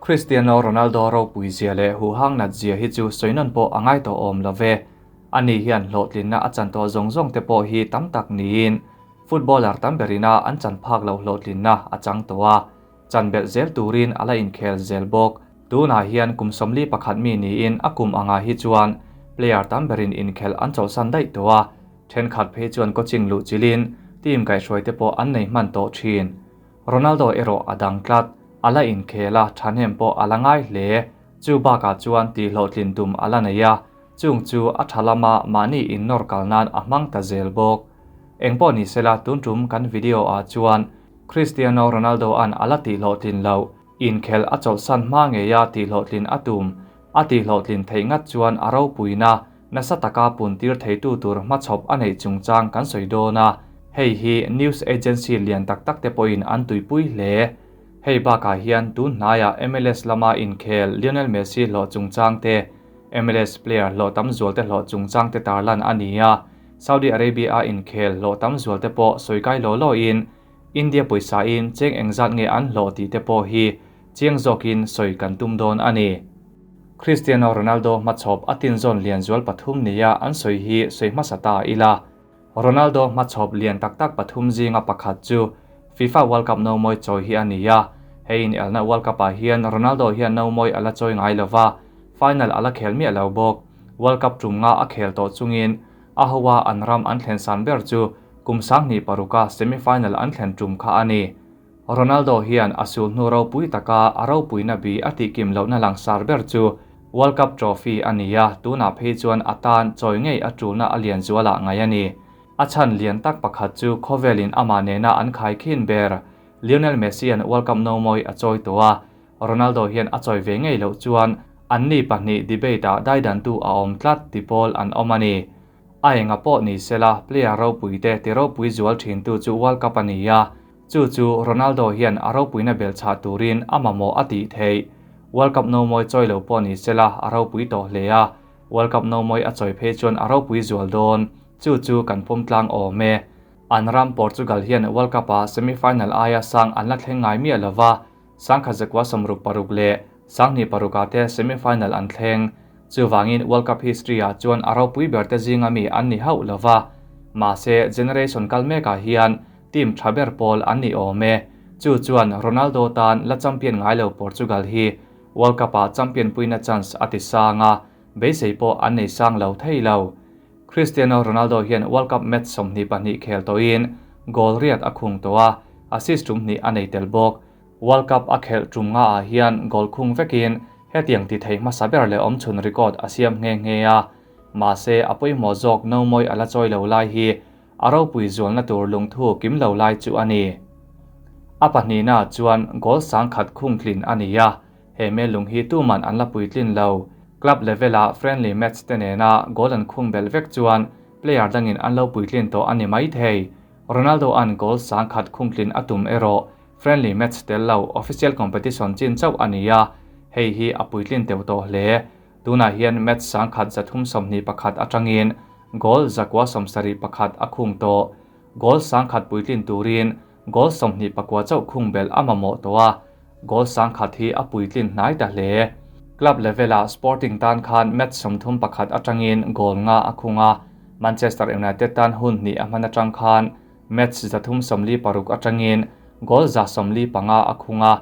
Cristiano Ronaldo ropui zia leh huhang nat zia hi chu sawi nawn pawh a ngai tawh awm lo ve. Ani hian hlawhtlinna a chan tawh zawng zawng te pawh hi tam tak niin footballer tam berina an chan phak loh hlawhtlinna a chang tawh a, chan belh zel turin a la inkhel zel bawk. Tunah hian kum 41 mi niin a kum angah hi chuan player tam berin inkhelh an chawlhsan daih tawh a, thenkhat phei chuan coaching luh chilhin team kaihhruai te pawh an nei hman tawh thin. Ronaldo erawh a dang tlat, a la inkhel a, thahnem pawh a la ngai hle. Chu bakah chuan tihhlawhtlin tum a la nei a, chung chu a tha lama mahni innawr kal nan a hmang ta zel bawk. Engpawh ni sela tun tum kan video ah chuan Cristiano Ronaldo an a la tihhlawhtlin loh, inkhelh a chawlhsan hma ngeia tihhlawhtlin a tum, a tihhlawhtlin theih ngat chuan a ropuina nasa taka puntir theitu tur hmachhawp a neih chungchang kan sawi dawn a, hei hi news agency lian tak tak te pawhin an tuipui hle. Hei bakah hian tun hnaiah MLS lama inkhel Lionel Messi hlawh chungchang te, MLS player hlawh tam zual te hlawh chungchang te tarlan a ni a, Saudi Arabia a inkhel hlawh tam zual te pawh sawi kai law law in India pawisa in cheng engzat nge an hlawh tih te pawh hi chiang zawkin sawi kan tum dawn a ni. Cristiano Ronaldo hmachhawp a tinzawn lian zual pathum nia an sawi hi sawi hmasa ta ila. Ronaldo hmachhawp lian tak tak pathum zinga pakhat chu FIFA World Cup no mawi chawi hi a ni a. Hei inelna World Cup ah hian Ronaldo hian no mawi a la chawi ngai lova, final a la khel miah lo bawk. World Cup tum nga a khel tawh chungin a hoa an ram an thlen san ber chu kum 2006a semi-final an thlen tum kha a ni. Ronaldo hian a sul hnu ropui taka a ropuina bi a tihkim lohna langsar ber chu World Cup trophy a ni a, tunah phei chuan a tan chawi ngei a tulna a lian zualah ngai a ni. A chhan lian tak pakhat chu khawvelin amah nena an khai khin ber. Lionel Messi an World Cup no mawi a chawi tawh a, Ronaldo hian a chawi ve ngei loh chuan anni pahnih debate ah daidantu a awm tlat ti pawl an awm a ni. A enga pawh ni sela player ropui te ti ropui zual thintu chu World Cup a ni a, chu chu Ronaldo hian a ropuina bel chhah turin a mamawh a tih theih. World Cup no mawi chawi lo pawh ni sela a ropui tawh hle a, World Cup no mawi a chawi phei chuan a ropui zual dawn, chu chu kan pawm tlang awm e. An ram Portugal hian World Cup ah semi-final aia sang an la thleng ngai miah lova, 1966 leh 2006 ah te semi-final an thleng. Chuvangin World Cup history ah chuan a ropui ber te zinga mi an ni hauh lova. Mahse generation kal mekah hian team tha ber pawl an ni awm e. Chu chuan Ronaldo tan la champion ngai lo Portugal hi World Cup ah champion puina chance a ti sang a, beisei pawh an nei sang lo thei lo. Cristiano Ronaldo hian World Cup match 22 khel tawhin goal riat a khung tawh a, assist tum hnih a nei tel bawk. World Cup a khelh tum nga ah hian goal khung vekin hetiang ti thei hmasa ber leh awm chhun record a siam nghe nghe a. Mahse a pawimawh zawk no mawi a la chawi lo lai hi a ropui zualna tur lungthu kim lo lai chu a ni. A pahnihna chuan goal 10,000 khung tlin a ni a, he mel lung hi tuman an la puitlin lo. Club level ah friendly match te nena goal an khung bel vek chuan player dangin an lo puitlin tawh a ni mai thei. Ronaldo an goal 10,000 khung tlin a tum erawh friendly match tel lo official competition chin chauh a ni a, hei hi a puitlin teuh tawh hle. Tunah hian match 1,321 atangin goal 971 a khung tawh. Goal 10,000 puitlin turin goal 29 chauh khung bel a mamawh tawh a, goal 10,000 hi a puitlin hnai ta hle. Club level ah Sporting tan khan match 31 atangin goal nga a khung a, Manchester United tan hun hnih a hman atang khan match 346 atangin goal 145 a khung a,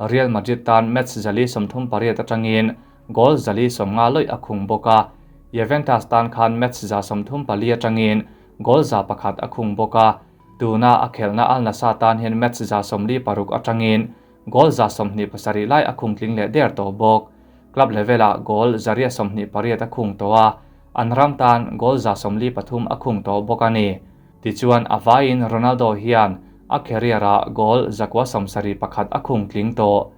Real Madrid tan match 438 atangin goal 150 lawih a khung bawk a, Juventus tan khan match 134 atangin goal 101 a khung bawk a, tuna a khelna Al Nassr tan hian match 146 atangin goal 127 lai a khung tling leh der tawh bawk. Club level ah goal 128 a khung tawh a, an ram tan goal 143 a khung tawh bawk a ni. Tichuan a vaiin Ronaldo hian a career ah goal 971 a khung tling tawh.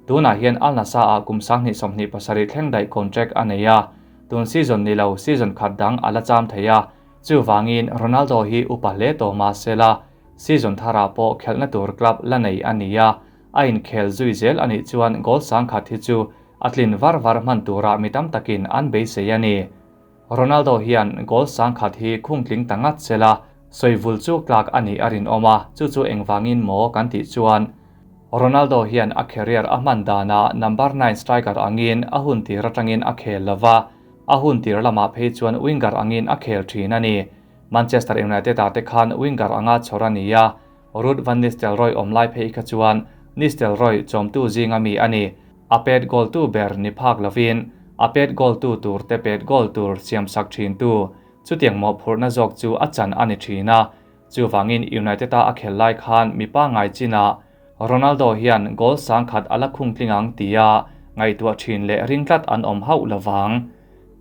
Tunah hian Al Nassr ah kum 2027 thleng daih contract a nei a, tun season ni lo season khat dang a la cham thei a, chuvangin Ronaldo hi upa hle tawh mahsela season tharah pawh khelhna tur club la nei a ni a, a inkhel zui zel anih chuan goal 10,000 hi chu a tlin var var hman turah mi tam takin an beisei a ni. Ronaldo hian goal 10,000 hi khung tling ta ngat sela, sawivul chu tlak a ni a rin awm a, chu chu engvangin maw kan tih chuan. Ronaldo hian a career a hman danah number nine striker angin a hun tir atangin a khel lova, a hun tir lamah phei chuan winger angin a khel thin a ni. Manchester United ah te khan winger anga chhawr a ni a, Ruud van Nistelrooy awm lai phei kha chuan Nistelrooy chawmtu zinga mi a ni. A pet goal tu ber ni phak lovin a pet goal tu tur te pet goal tur siamsak thintu chutiang mawhphurhna zawk chu a chan a ni thin a. Chuvangin United-a a khel lai khan mi pangngai chinah Ronaldo hian goal sangkhat a la khung tling ang tia ngaihtuah thin leh ring tlat an awm hauh lovang.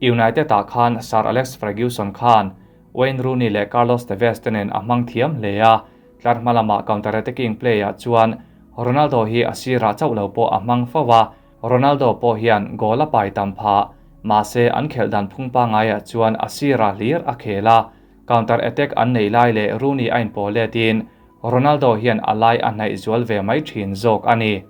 United-ah khan Sir Alex Ferguson khan Wayne Rooney leh Carlos Tevez te nen a hmang thiam hle a, tlar hma lama counter-attacking play-ah chuan Ronaldo hi a sirah chauh lo pawh a hmang fo a, Ronaldo pawh hian goal a pai tam phah. Mahse an khelh dan phung pangngaiah chuan a sirah hlir a khel a, Counter attack an nei lai leh Rooney a inpawh letin Ronaldo hian a lai a hnaih zual ve mai thin zawk a ni.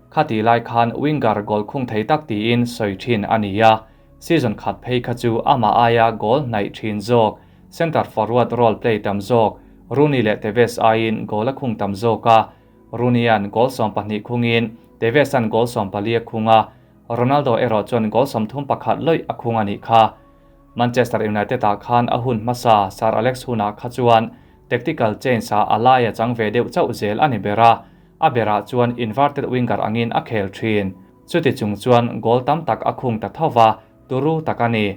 Khati lai khan winger goal khung thei tak tiin sawi thin a ni a, season khat phei kha chu amah aia goal hnaih thin zawk, centre forward role play tam zawk Rooney leh Tevez aiin goal a khung tam zawk a, Rooney-a'n goal 12 khungin Tevez-a'n goal 14 a khung a, Ronaldo erawh chuan goal 31 lawih a khung a nih kha. Manchester United ah khan a hun hmasa Sir Alex hunah kha chuan tactical change ah a lai a chang ve deuh chauh zel a ni ber a, a berah chuan inverted winger angin a khel thin. Chuti chung chuan goal tam tak a khung ta tho va, turu tak a ni.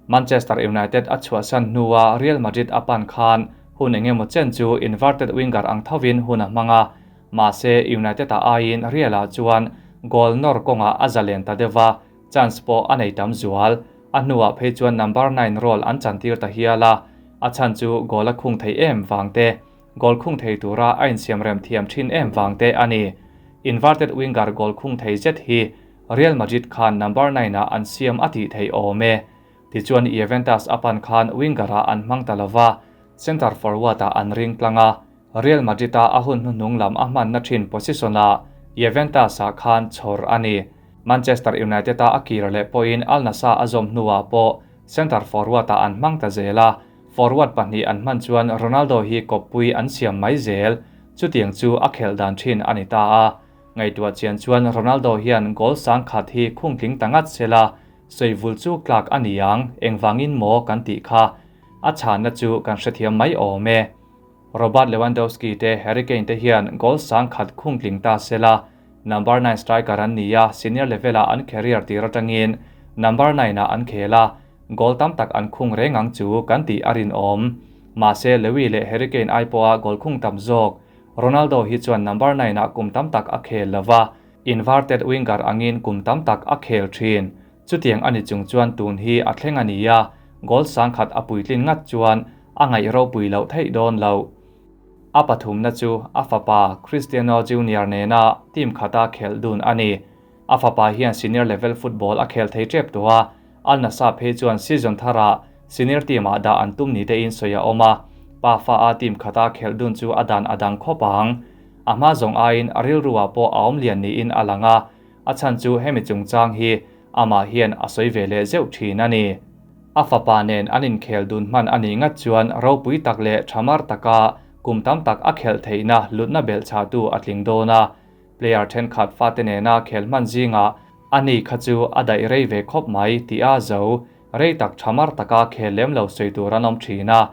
Manchester United a chhuahsan hnua Real Madrid a pan khan hun engemaw chen chu inverted winger ang thovin hun a hmang a, mahse United ah aiin Real ah chuan goal nawr kawngah a zalen ta deuh va, Chance pawh a nei tam zual. A hnuah phei chuan number nine role an chantir ta hial a, a chhan chu goal a khung thei em vang te, goal khung thei tura a insiamrem thiam thin em vang te a ni. Inverted winger goal khung thei zet hi Real Madrid khan number nine ah an siam a tih theih awm e. Tichuan Juventus a pan khan winger ah an hmang ta lova, centre forward ah an ring tlang a, Real Madrid a a hun hnuhnung lam a hmanna thin position ah Juventus ah khan chhawr a ni. Manchester United a a kir leh pawhin Al Nassr a zawm hnuah pawh centre forward ah an hmang ta zel a, forward pahnih an hman chuan Ronaldo hi kawppui an siam mai zel. Chutiang chu a khelh dan thin a ni ta a. Ngaihtuah chian chuan Ronaldo hian goal sang khat hi khungtling ta ngat sela, sawivul chu tlak a ni ang, engvangin maw kan tih kha a chhanna chu kan hrethiam mai awm e. Robert Lewandowski te Harry Kane te hian goal sang khat khungtling ta sela, number nine striker an ni a, senior level-ah an career tir atangin number nine-ah an khel a, goal tam tak an khung reng ang chu kan tih a rinawm. Mahse Lewy leh Harry Kane ai pawha goal khung tam zawk Ronaldo hi chuan number nine-ah kum tam tak a khel lova, inverted winger angin kum tam tak a khel thin. Chutiang a ni chung chuan tun hi a thleng a ni a, goal sangkhat a puitlin ngat chuan a ngaih ropui loh theih dawn loh. A pathumna chu a fapa Cristiano Junior nena team khata khelh dun a ni. A fapa hian senior level football a khel thei tep tawh a, Al Nassr phei chuan season tharah senior team-ah dah an tum ni tein sawi a awm a, pa fa a team khata khelh dun chu a dan a dang khawp ang. A hma zawng aiin a rilruah pawh a awm lian niin a lang a, A chhan chu hemi chungchang hi amah hian a sawi ve leh zeuh thin a ni. A fapa nen an inkhel dun hman a nih ngat chuan ropui tak leh tha mar taka kum tam tak a khelh theihna hlutna belhchhahtu a tling dawn a. Player thenkhat fate nena khel hman zingah a ni kha chu a daih rei ve khawp mai tih a zo rei tak tha mar taka khel lem lo sawi tur an awm thin a.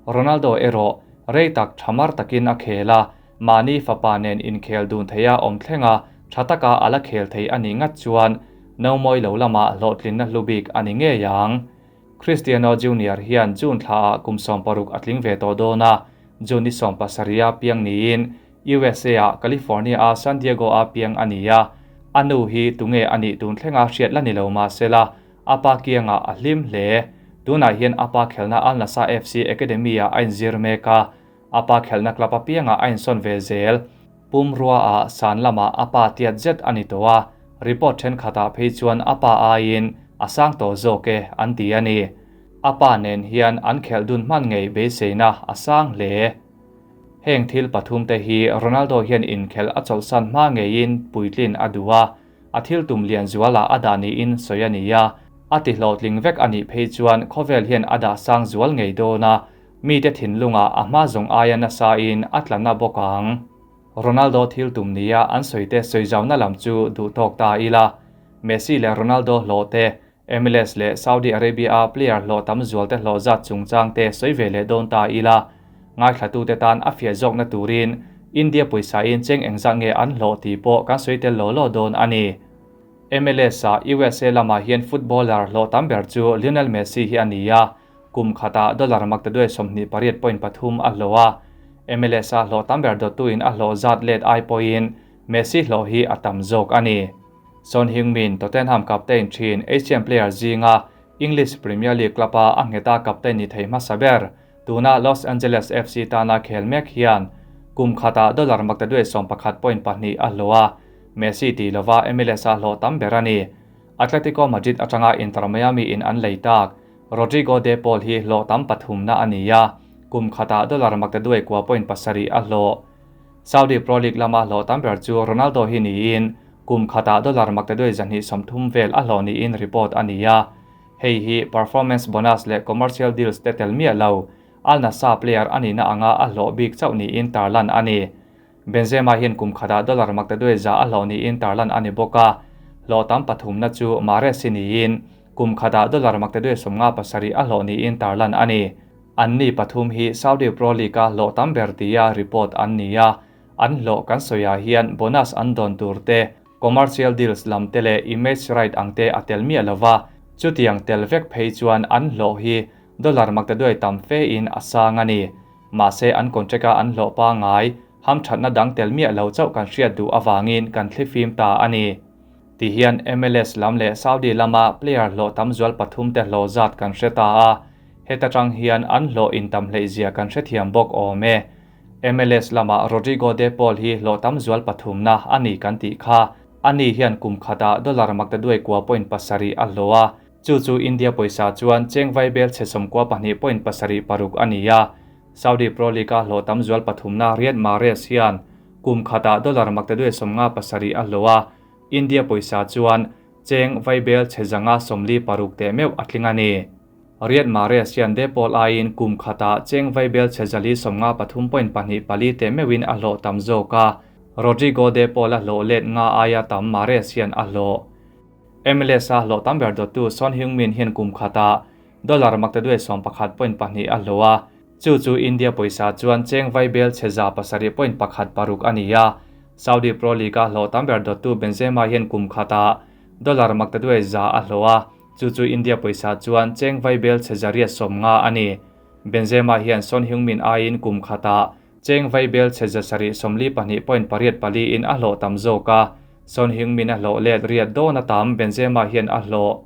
Ronaldo erawh rei tak tha mar takin a khel a, Mahni fapa nen inkhel dun theia awm thlenga tha taka a la khel thei a nih ngat chuan Nomawi lo lamah hlawhtlinna hlu bik a ni ngei ang. Cristiano Junior hian June thlaah kum 60 a tling ve tawh dawn a, June ni 17 a piang niin USA-ah California-a San Diego-a piang a ni a. A nu hi tunge a nih tun thlenga hriat la ni lo mahsela a pa kiangah a hlim hle. Tunah hian a pa khelna Al Nassr FC Academy-ah a inzir mek a. A pa khelhna club apiangah a insawn ve zel. Pumrua-ah san lamah a pa tiat zet a ni tawh a, report thenkhatah phei chuan a pa aiin a sang tawh zawk e an ti a ni. A pa nen hian an khelh dun hman ngei beiseina a sang hle. Heng thil pathumte hi Ronaldo hian inkhelh a chawlhsan hma ngeiin puitlin a duh a, a thil tum lian zualah a dah niin sawi a ni a, a ti hlawhtling vek a nih phei chuan khawvel hian a dah sang zual ngei dawn a, Mite thinlungah a hma zawng aia nasain a tla na bawk ang. Ronaldo thil tum nia an sawi te sawi zauna lam chu duhtawk ta ila. Messi leh Ronaldo hlawh te, MLS leh Saudi Arabia-a player hlawh tam zual te hlawh zat chungchang te sawi ve leh dawn ta ila. Ngaithlatute tan a fiah zawkna turin India pawisa-in cheng engzat nge an hlawh tih pawh kan sawi tel law law dawn a ni. MLS-a USA lamah hian footballer hlawh tam ber chu Lionel Messi hi a ni a, kum khatah dollar maktaduai 28.3 a hlawh a. MLS-a hlawh tam ber dawttuin a hlawh zat let ai pawhin Messi hlawh hi a tam zawk a ni. Son Heung-min, Tottenham captain thin Asian player zinga English Premier League club-a a ngheta captain ni thei hmasa ber, tuna Los Angeles FC tana khel mek hian kum khatah dollar maktaduai 11.2 a hlawh a, Messi tih lova MLS-a hlawh tam ber a ni. Atletico Madrid atanga Inter Miami in an lei tak, Rodrigo De Paul hi hlawh tam pathumna a ni a, kum khatah dollar maktaduai 9.7 a hlawh. Saudi Pro League lama hlawh tam ber chu Ronaldo hi niin kum khatah dollar maktaduai 230 vel a hlawh niin report a ni a. Hei hi performance bonus leh commercial deals te tel miah lo, Al Nassr player a nihna anga a hlawh bik chauh niin tarlan a ni. Benzema hian kum khatah dollar maktaduai 100 a hlawh niin tarlan a ni bawk a, hlawh tam pathumna chu Mahrez hi niin kum khatah dollar maktaduai 57 a hlawh niin tarlan a ni. An ni pathum hi Saudi Pro League-a hlawh tam ber tia report an ni a, an hlawh kan sawiah hian bonus an dawn tur te, commercial deals lam te leh image right ang te a tel miah lova, chutiang tel vek phei chuan an hlawh hi dollar maktaduai tam fe in a sang a ni. Mahse an contract-a an hlawh pangai, hamthatna dang tel miah lo chauh kan hriat duh avangin kan thlifim ta a ni. Tihian MLS lam leh Saudi lama player hlawh tam zual pathum te hlawh zat kan hre ta a, heta tang hian an hlawh intam hleihzia kan hrethiam bawk awm e. MLS lama Rodrigo De Paul hi hlawh tam zual pathumna a ni kan tih kha. Ani hian kum khatah dollar maktaduai 9.7 a hlawh a, chu chu India pawisa chuan cheng vaibel chhe 92.76 a ni a. Saudi Pro League-a hlawh tam zual pathumna Riyad Mahrez hian kum khatah dollar maktaduai 57 a hlawh a, India pawisa chuan cheng vaibel chhe 146 teh meuh a tling a ni. Riyad Mahrez hian De Paul aiin kum khatah cheng vaibel chhe 453.24 teh meuhin a hlawh tam zawk a, Rodrigo De Paul a hlawh let nga aia tam Mahrez hian a hlawh. MLS-a hlawh tam ber dawttu Son Heung-min hian kum khatah dollar maktaduai 11.2 a hlawh a, chu chu India pawisa chuan cheng vaibel chhe 7.16 a ni a. Saudi Pro League-a hlawh tam ber dawttu Benzema hian kum khatah dollar maktaduai 100 a hlawh a, chu chu India pawisa chuan cheng vaibel chhe 150 a ni. Benzema hian Son Heung-min aiin kum khatah cheng vaibel chhe 742.84 in a hlawh tam zawk a, Son Heung-min a hlawh let riat dawn a tam Benzema hian a hlawh.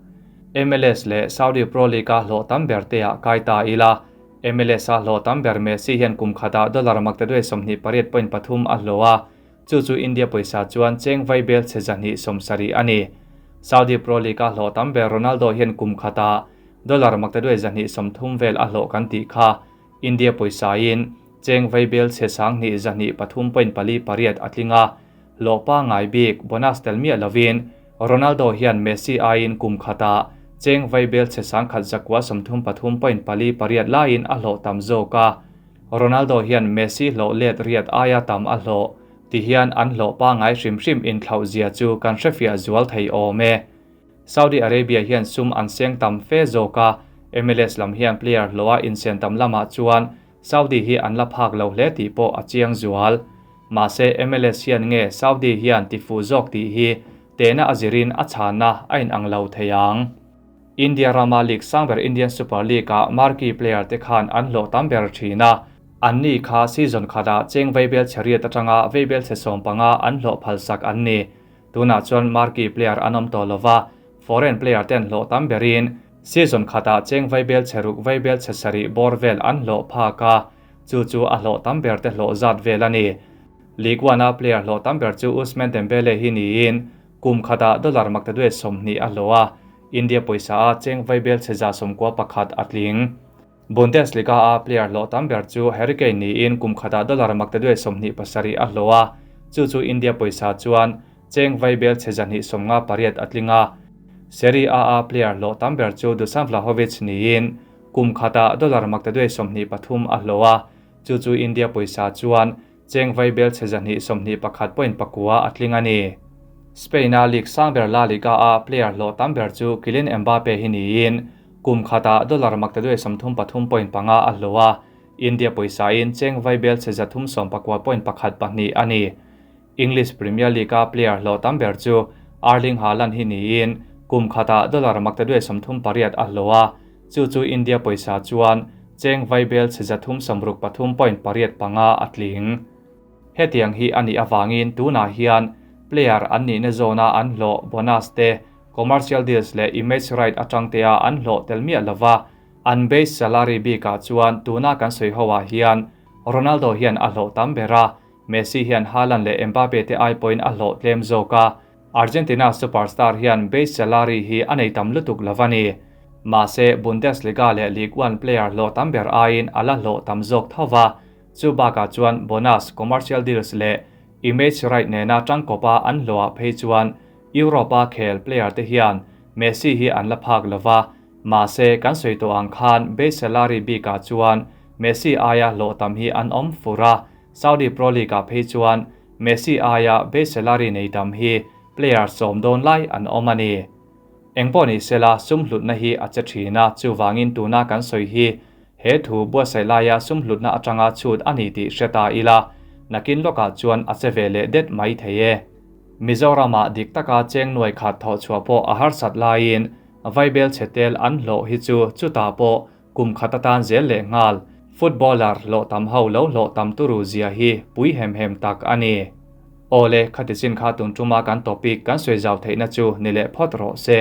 MLS leh Saudi Pro League-a hlawh tam ber te ah kai ta ila. MLS-a hlawh tam ber Messi hian kum khatah dollar maktaduai 28.3 a hlawh a, chu chu India pawisa chuan cheng vaibel chhe 270 a ni. Saudi Pro League-a hlawh tam ber Ronaldo hian kum khatah dollar maktaduai 230 vel a hlawh kan tih kha. India pawisa-in cheng vaibel chhe 1203.48 a tling a, hlawh pangai bik bonus tel miah lovin Ronaldo hian Messi aiin kum khatah cheng vaibel chhe 1133.48 laiin a hlawh tam zawk a. Ronaldo hian Messi hlawh let riat aia tam a hlawh tihian an hlawh pangai hrim hrim inthlauh zia chu kan hrefiah zual thei awm e. Saudi Arabia hian sum an seng tam fe zawk a, MLS lam hian player hlawha insen tam lamah chuan Saudi hi an la phak lo hle tih pawh a chiang zual. Mahse MLS hian nge Saudi hian tifu zawk tih hi tehna a zirin a chhanna a inang lo thei ang. India rama league sangber Indian Super League-ah marquee player te khan an hlawh tam ber thin a, an ni kha season khatah cheng vaibel chhe riat atanga vaibel chhe 15 an hlawh phalsak an ni. Tunah chuan marquee player an awm tawh lova, foreign player ten hlawh tam berin season khatah cheng vaibel chhe ruk vaibel chhe sarih bawr vel an hlawh phak a, chu chu a hlawh tam ber te hlawh zat vel a ni. League One-a player hlawh tam ber chu Ousmane Dembele hi niin kum khatah dollar maktaduai 20 a hlawh a, India pawisa a cheng vaibel chhe 91 a tling. Bundesliga-a player hlawh tam ber chu Harry Kane niin kum khatah dollar maktaduai 27 a hlawh a, chu chu India pawisa chuan cheng vaibel chhe 258 a tling a. Serie A-a player hlawh tam ber chu Dusan Vlahovic niin kum khatah dollar maktaduai 23 a hlawh a, chu chu India pawisa chuan cheng vaibel chhe 221 point pakua a tling a ni. Spain-a league sang ber La Liga-a player hlawh tam ber chu Kylian Mbappe hi niin kum khata dollar maktaduai 33 point panga a hlawh a, India pawisa-in cheng vaibel chhe 390 point pakhat pahnih a ni. English Premier League-a player hlawh tam ber chu Erling Haaland hi niin kum khata dollar maktaduai 38 a hlawh a, chu chu India pawisa chuan cheng vaibel chhe 363 point pariat panga a tling. Hetiang hi a nih avangin tunah hian player an nihna zawna an hlawh bonus te, commercial deals leh image right atang tea an hlawh tel miah lova, an base salary bikah chuan tuna kan sawi hoah hian Ronaldo hian a hlawh tam ber a, Messi hian Haaland leh Mbappe te ai pawhin a hlawh tlem zawk a, Argentina superstar hian base salary hi a nei tam lutuk lo a ni. Mahse, Bundesliga leh Ligue 1 player hlawh tam ber aiin a la hlawh tam zawk tho va, chu bakah chuan bonus, commercial deals leh image right nena tangkawpa an hlawhah phei chuan Europe-a khel player te hian Messi hi an la phak lo va, mahse kan sawi tawh ang khan base salary bikah chuan Messi aia hlawh tam hi an awm fur a, Saudi Pro League-ah phei chuan Messi aia base salary nei tam hi player sawm dawn lai an awm a ni. Engpawh ni sela sum hlutna hi a che thin a, chuvangin tuna kan sawi hi he thu buatsaih laia sum hlutna atanga chhut a ni tih hre ta ila, nakin lawkah chuan a che ve leh det mai thei e. Mizoramah dik taka cheng nuai khat thawh chhuah pawh a harsat laiin vaibel chhe tel an hlawh hi chu chutah pawh kum khat atan zel leh nghal footballer hlawh tam ho lo hlawh tam turu zia hi pui hem hem tak a ni. Awle, khati chin kha tun tuma kan topic kan sawi zau theihna chu ni leh phawt rawh se.